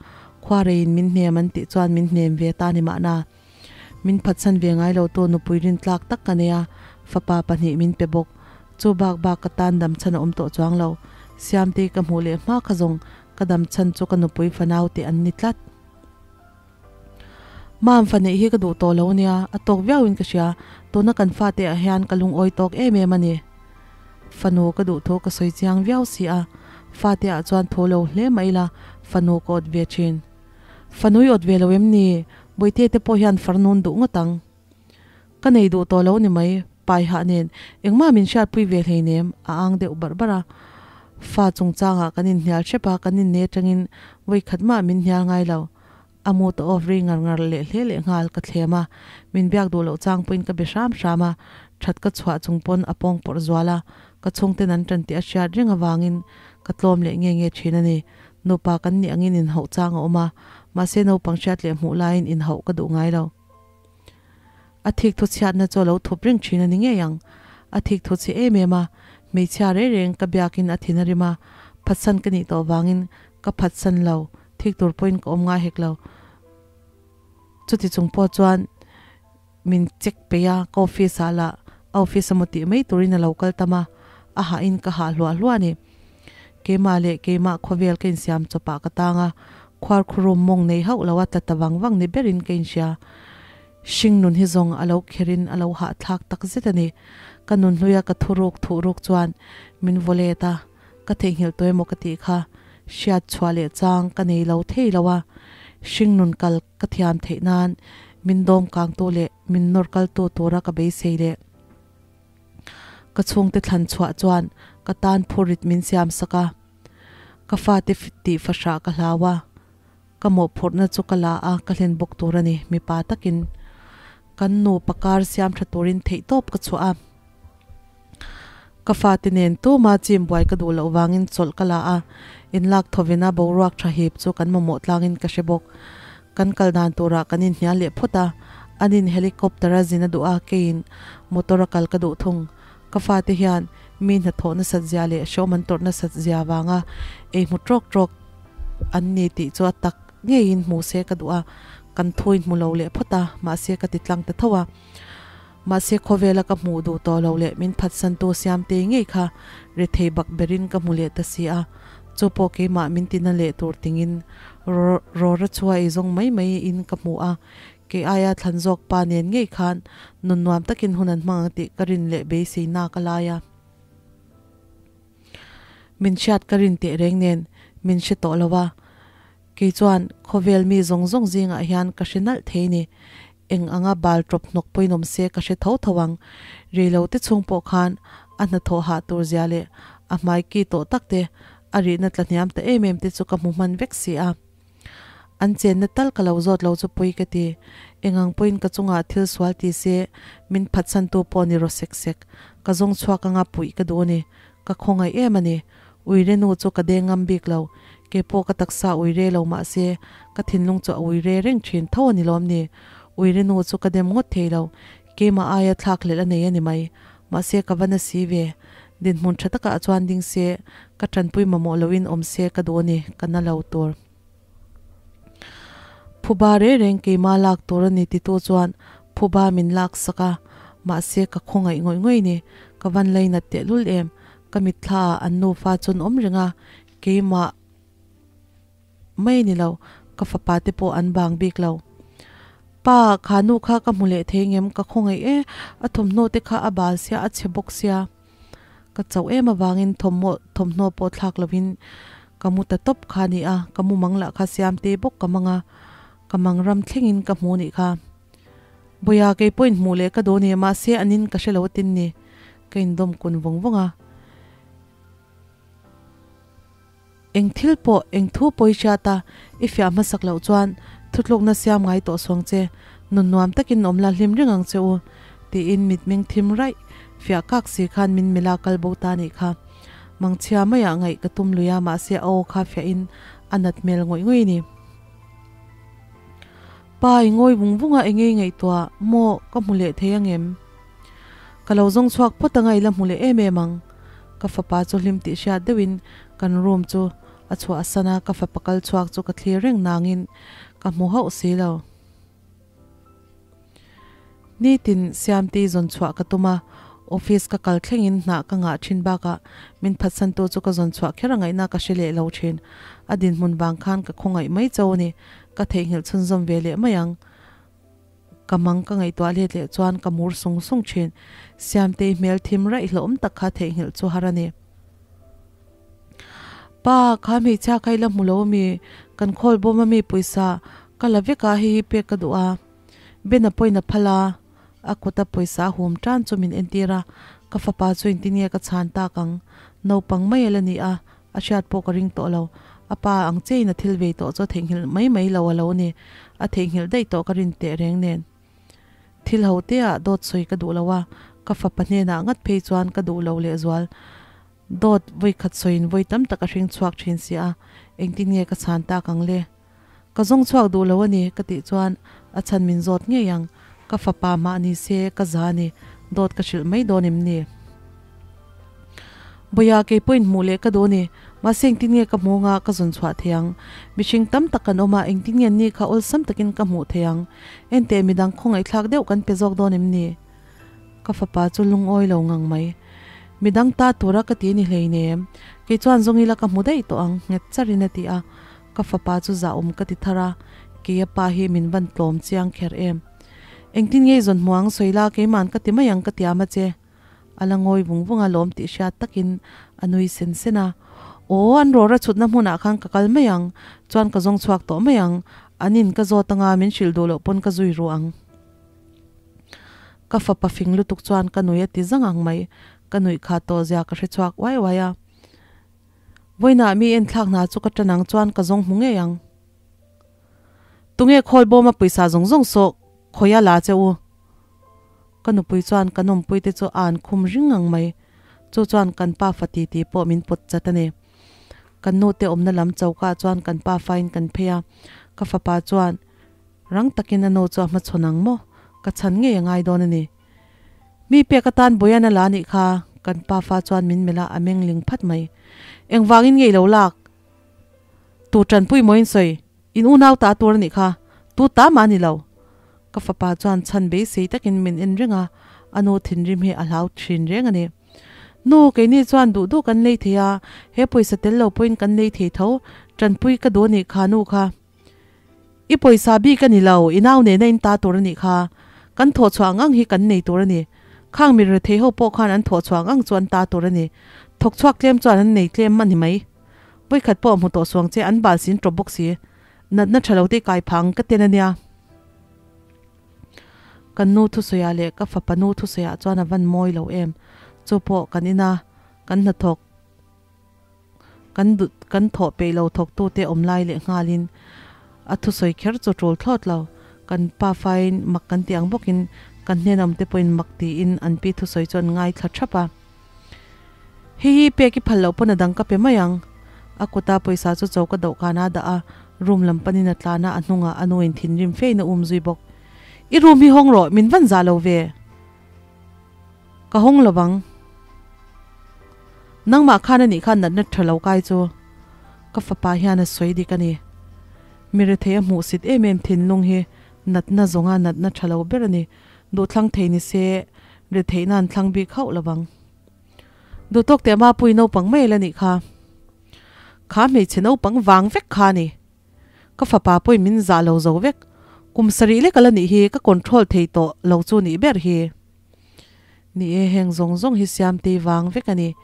khuareiin min hnem an tih chuan min hnem ve ta ni mahna. Min phatsan ve ngai lo tu nupui rin tlak tak ka nei a, fapa pahnih min pe bawk. Chu bak bak ka tan dam chhan a awm tawh chuang lo. Siamtei ka hmuh leh hma kha zawng ka dam chhan chu ka nupui fanau te an ni tlat. Mam fa neih hi ka duh tawh lo ania, a tawk viau in ka hria, tuna kan fate ah hian ka lungawi tawk em em a ni. Fanu ka duh thu ka sawi chiang viau si a, fate ah chuan thu lo hle mah ila fanu ka awt ve thin. Fanu i awt ve lo em ni? Bawihte te pawh hian farnun duh ngawt ang. Ka nei duh tawh lo ni mai, Paiha nen engmah min hriatpui ve hleinem a ang deuh barh barh a. Fa chungchangah kan inhnial hrep a, kan inne atangin vawi khat mah min hnial ngai lo. A mood a off ri ngar ngar leh hle leh nghal ka thlem a, min biak duh loh chang pawhin ka be hram hram a, that ka chhuah chung pawn a pawng pawrh zual a, ka chhungten an tan tih a hriat reng avangin ka tlawm leh nge nge thin a ni. Nupa kan nih angin inhauh chang a awm a, mahse naupang hriat leh hmuh laiin inhauh ka duh ngai lo. A thik thu chhiatna chu a lo thup reng thin a ni ngei ang. A thik thu chhe em em a, hmeichhia reng reng ka biakin a thin a rim a, phatsan ka nih tawh vangin ka phatsan lo, thik tur pawhin ka awm ngai hek lo. Chuti chung pawh chuan min check peih a, ka office ah lah a office emaw tih mai turin a lo kal tam a, a hahin ka hah hluah hluah a ni. Keimah leh keimah khawvel ka insiam chawpah ka tang a, khuarkhurum mawng nei hauh lo a tla ta vang vang ni berin ka inhria. Hring nun hi zawng a lo kherin a lo hahthlak tak zet a ni. Ka nun hluia ka thuruk thuhruk chuan min vaw let a, ka theihnghilh tawh emaw ka tih kha hriat chhuah leh chang ka nei lo thei lo a. Hring nun kal ka thiam theih nan min dawm kangtu leh min nawr kaltu tura ka beisei leh. Ka chhungte thlan chhuah chuan ka tan phurit min siam sak a, ka fate tih fahrah ka hlau a, ka mawhphurhna chu ka la a, ka hlen bawk tur a ni, mipa takin kan nupa kar siam tha turin theihtawp ka chhuah a, ka fate nen tuma chim buai ka duh loh vangin chawlh ka la a, inlak thawvina boruak tha hip chu kan mamawh tlangin ka hre bawk. Kan kal dan turah kan inhnial leh phawt a, anin helicopter a zin a duh a, keiin motor a kal ka duh thung. Ka fate hian mi hnathawh nasat zia leh hreawm an tawrh nasat zia vanga ei hmu trawk trawk an ni tih chu a tak ngeiin hmu se ka duh a, kan thuin hmu lo leh phawt a, mahse ka ti tlang ta tho a. Mahse khawvela ka hmuh duh tawh lo leh min phatsantu Siamtei ngei kha rethei bak berin ka hmu leh ta si a, chu pawh keimah min tina leh tur tingin rawra chua ei zawng mai mai in ka hmu a, kei aia thlan zawk pa nen ngei khan nun nuam takin hun an hmang ang tih ka rin leh beisei nak a lai a. Min hriat ka rin teh reng nen min hre tawh lo a, kei chuan khawvel mi zawng zawng zingah hian ka hre nalh thei ni. Eng anga bal tawp hnawk pawhin awm se ka hre tho tho ang. Reilo te chhung pawh khan a hnathawh hah tur zia leh a hmai ki tawh tak te, a rihna tla hniam ta em em te chu ka hmu hman vek si a. An chenna tal ka lo zawt lo chu pawi ka ti. Eng ang pawhin ka chungah thil sual ti se min phatsantu pawh ni raw sek sek. Ka zawng chhuak anga puih ka duh a ni. Ka khawngaih em a ni. Uire nu chu ka deng ngam bik lo. Kei pawh ka taksa uire lo mah se, ka thinlung chu a uire reng thin tho a ni lawm ni. Uire nu chu ka dem ngawt thei lo. Keimah aia thlak hlelh a nei a ni mai. Mahse ka va na si ve. Dinhmun tha takah chuan ding se, ka tanpui mamawh loin awm se ka duh a ni, ka na lo tur. Phuba reng reng keimah lak tur a ni titu chuan phuba min lak sak a, mahse ka khawngaih ngawih ngawih ni, ka van lainat tehlul em, ka mitthla ah an nufa chuan awm reng a, keimah mai ni lo, ka fapa te pawh an bang bik lo. Pa, kha nu kha ka hmu leh thei ngem, ka khawngaih e, a thawmhnaw te kha a bal sia, a chhe bawk sia. Ka chauh em avangin thawmhmaw thawmhnaw pawh thlak lovin ka mu ta tawp kha a ni a, ka mu mang lah kha siamte bawk ka mang a, ka mang ram thlengin ka hmu nih kha. Bawiha kei pawhin hmuh leh ka duh a ni, mahse an in ka hre lo atin ni, ka indawm kun vawng vawng a. Eng thil pawh, eng thu pawh i hriat a, i fiah hmasak loh chuan thutlukna siam ngai tawh suang che, nun nuam takin awm la hlim reng ang che u, tiin mitmeng thim raih fiah kak si khan min mila kal bo ta nih kha. Mangchhia maiah ngaih ka tum lui a, mahse a aw kha fiahin a nat hmel ngawih ngawih a ni. Pa, i ngawi vung vung a, engei ngaihtuah maw ka hmu leh thei angem? Ka lo zawng chhuak phawt anga i la hmu leh em em ang. Ka fapa chu hlim tih hriat deuhin kan room chu a chhuah san a, ka fapa kal chhuak chu ka thlir reng nangin ka hmu hauh si lo. Nitin Siamtei zawn chhuah ka tum a, Office ka kal thlengin hna ka ngah thin bakah min phatsantu chu ka zawn chhuah kher a ngaihna ka hre leh lo thin. A dinhmun vang khan ka khawngaih mai cho a ni. Ka theihnghilh chhunzawm ve leh mai ang. Ka mang ka ngaihtuah let leh chuan ka mur sung sung thin. Siamtei hmel thim raih hlauhawm tak kha theihnghilh chu har a ni. Pa, kha hmeichhia kha i la hmu lo ami? Kan khawl bawm ami pawisa ka la vek a, hei hi pek ka duh a. Ben a pawhin a phal a, a kuta pawisa a hum tan chu min entir a, ka fapa chu engtin nge ka chhan tak ang? Naupang mai a la ni a, a hriat pawh ka ring tawh lo. A pa ang chein a thil vei tawh chu a theihnghilh mai mai lo a lo ni. A theihnghilh daih tawh ka rin teh reng nen. Thil ho te ah dawt sawi ka duh lo a, ka fapa hnenah ngat phei chuan ka duh lo lehzual. Dawt vawi khat sawiin vawi tam tak a hring chhuak thin si a, engtin nge ka chhan tak ang le? Ka zawng chhuak duh lo a ni ka tih chuan a chhan min zawt ngei ang, ka fapa mah ni se ka za a ni, dawt ka hrilh mai dawn em ni? Bawia kei pawhin hmuh leh ka duh a ni, mahse engtin nge ka hmu anga ka zawn chhuah thei ang? Mihring tam tak kan awm a, engtin nge ni kha awlsam takin ka hmuh thei ang? Enteh midang khawngaihthlak deuh kan pe zawk dawn em ni? Ka fapa chu lungawi lo ngang mai. Midang ta tura ka ti ni hleinem. Kei chuan zawng ila ka hmu daih tawh ang, nghet charin a ti a. Ka fapa chu zahawm ka ti thar a, kei a pa hi min van tlawm chiang kher em. Engtin nge i zawn hmu ang sawi la, keiman ka ti mai ang ka tiam a che. A la ngawi vung vung a lawm tih hriat takin a nui sen sen a. Aw, an rawra chhutna hmunah khan ka kal mai ang, chuan ka zawng chhuak tawh mai ang. An in ka zawt anga min hrilh duh loh pawn ka zui ru ang. Ka fapa fing lutuk chuan ka nui a ti zang ang mai, ka nuih kha tawh zia ka hre chhuak uai uai a. Vawiinah mi enthlak hna chu ka tan ang chuan ka zawng hmu ngei ang. Tunge khawl bawma pawisa zawng zawng saw khawia la che u? Ka nupui chuan ka nawmpui te chu a an khum ring ang mai, chu chuan kan pa fa titi pawh min pawt chat a ni. Kan nute awmna lam choka chuan kan pa fain kan phei a, ka fapa chuan Rang takin a nu chu a hmachhawn ang maw? Ka chhan ngei a ngai dawn a ni. Mi pek atan Boyan a la anih kha, kan pa fa chuan min melh a, a meng ling phat mai. Engvangin nge i lo lak? Tu tanpui maw in sawi? In unau ta tur anih kha, tu ta mah a ni lo. Ka fapa chuan chhan beisei takin min en reng a, a nu thinrim hi a hlau thin reng a ni. Nu, keini chuan duh duh kan lei thei a, he pawisa tel lo pawhin kan lei thei tho, tanpui ka duh anih kha nu kha. I pawisa bik a ni lo, i nau nena in ta tur a nih kha. Kan thawh chhuah ang ang hi kan nei tur a ni. Khang mi rethei ho pawh khan an thawh chhuah ang ang chu an ta tur a ni. Thawk chhuak tlem chuan an nei tlem a ni mai. Vawikhat pawh hmu tawh suang che an bal sin tawp bawk si. Natna tha lo te i kai phah ang ka ten a nia. Kan nu thusawiah leh ka fapa nu thusawiah chuan a van mawi lo em. Chu pawh kan ina kan hnathawk. Kan duh kan thawh peih lo thawktute awm lai leh nghalin a thusawi kher chu tul thlawt lo. Kan pa fain mak kan tih ang bawkin kan hnenawmte pawhin mak tiin an pi thusawi chu an ngaithla thap a. Hei hi pek i phal loh pawn a dang ka pe mai ang. A kuta pawisa chu choka dawhkanah a dah a, room lam panin a tlan a, a hnungah a nuin thinrim fein a um zui bawk. I room hi hawng rawh, min van zah lo ve. Ka hawng lo vang. Nangmah khan a nih khan natna tha lo kai chu ka fapa hian a sawi dik a ni. Mi rethei a hmuhsit em em thinlung hi natna zawnga natna tha lo ber a ni. Duhthlang thei ni se retheihna an thlang bik hauh lo vang. Duhtawk teh mapui naupang mai la nih kha. Kha hmeichhe naupang vang vek kha a ni. Ka fapa pawhin min zah lo zo vek. Kum sarih lek a la nih hi ka control thei tawh lo chu nih ber hi. Ni e, heng zawng zawng hi Siamtei vang vek a ni.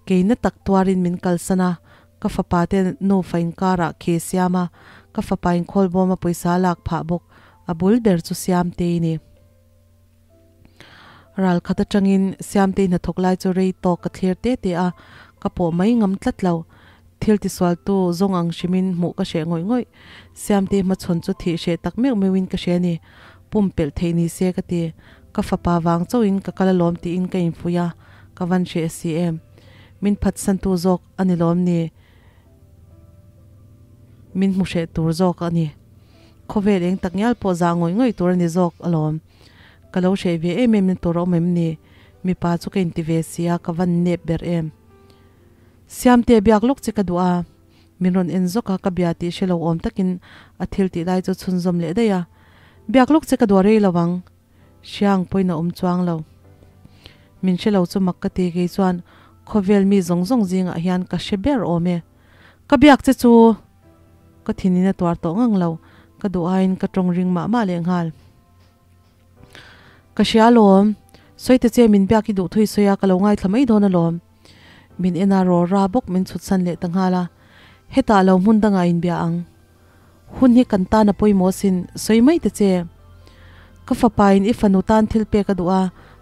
Keina tak tuarin min kalsan a, ka fapa te nufa inkarah khi siam a, ka fapa inkhawlbawm a pawisa a lak phah bawk. A bul ber chu Siamtei ni. Ral khat atangin Siamtei hnathawk lai chu rei tawk ka thlir te te a, ka pawh mai ngam tlat lo. Thil tisualtu zawng ang hrimin hmuh ka hreh ngawih ngawih. Siamtei hmachhawn chu thih hreh tak meuh meuhin ka hre a ni. Pumpelh theih ni se ka ti. Ka fapa vang chauhin ka kal alawm tiin ka infuih a, ka van hreh si em. Min phatsantu zawk a ni lawm ni? Min hmu hreh tur zawk a ni. Khawvel eng tak ngial pawh zah ngawih ngawih tur a ni zawk alawm. Ka lo hreh ve em em na tur a awm em ni? Mipa chu ka inti ve si a, ka van nep ber em. Siamte biak lawk che ka duh a, min rawn en zawk a, ka bia tih hre lo awm takin a thil tih lai chu chhunzawm leh daih a. Biak lawk che ka duh a rei lo ang. Hriang pawhin a awm chuang lo. Min hre lo chu mak ka ti kei chuan khawvel mi zawng zawng zingah hian ka hre ber awm e. Ka biak che chu ka thinin a tuar tawh ngang lo, ka duh aiin ka tawng ring mah mah lehnghal. Ka hria alawm, sawi ta che min biak i duh thui sawi a ka lo ngaithla mai dawn alawm. Min en a raw ra bawk min chhut san leh ta nghal a, hetah lo hmun dangah inbia ang. Hun hi kan tan a pawimawh sin, sawi mai ta che. Ka fapa in i fanu tan thil pek a duh a,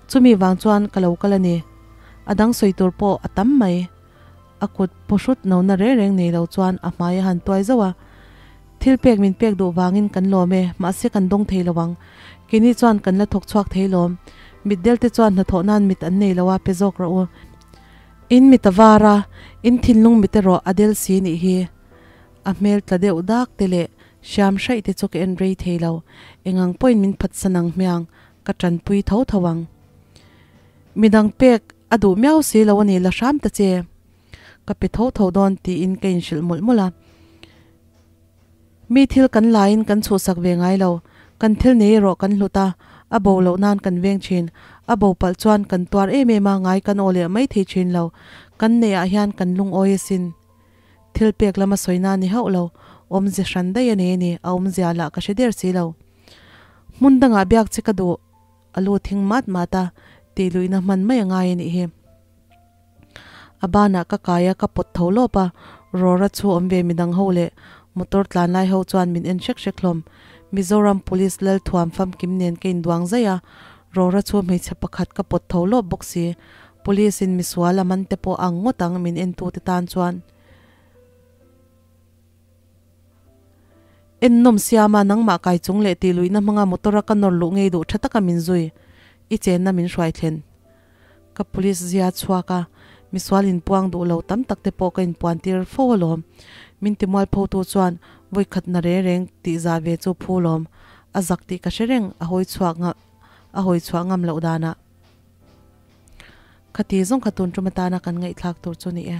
chumi vang chuan ka lo kal a ni. A dang sawi tur pawh a tam mai. A kut pawhrut no na reng reng nei lo chuan a hmai a han tuai zauh a. Thil pek min pek duh vangin kan lawm e, mahse kan dawng thei lo ang. Keini chuan kan la thawk chhuak thei lawm. Mitdel te chuan hnathawh nan mit an nei lo a, pe zawk rawh u. In mit a var a, in thinlung mit erawh a del si nih hi. A hmel tla deuh dak te leh hriam hraih te chu ka en rei thei lo. Engang pawhin min phatsan ang hmiang, ka tanpui tho tho ang. Midang pek a duh miau si lo a ni la hram ta che. Ka pe tho tho dawn tiin ka inhrilh mawlh mawlh a. Mi thil kan laiin kan chhuhsak ve ngai lo. Kan thil nei erawh kan hlut a, a bo loh nan kan veng thin. A bo palh chuan kan tuar em em a, ngai kan aw leh mai thei thin lo. Kan neih ah hian kan lungawi asin. Thil pek lama sawina ni hauh lo, awmze hran daih a nei a ni, a awmzia lah ka hre der si lo. Hmun dangah biak che ka duh. A lu thing mat mat a, tih luihna hman mai a ngai a nih hi. A banah ka kai a, ka pawt tho lawp a, Rora chu awm ve midang ho leh motor tlan lai ho chuan min en hrek hrek hlawm. Mizoram Police Lalthuam famkim nen ka induang zaih a, Rora chu hmeichhe pakhat ka pawt tho lawp bawk si. Police in misual a man te pawh ang ngawt ang min en tu te tan chuan. En nawm siama nangmah kai chung leh tih luihna hmanga motor a ka nawr luh ngei duh tha taka min zui i chenna min hruai thlen. Ka police zia chhuak a, misual inpuang duh lo tam tak te pawh ka inpuan tir fo alawm. Min ti mualpho tu chuan vawi khat na reng reng tih za ve chu phu lawm. A zak tih ka hre reng a hawi chhuak a hawi chhuah ngam loh danah. Khati zawng kha tun tum atana kan ngaihthlak tur chu ni e.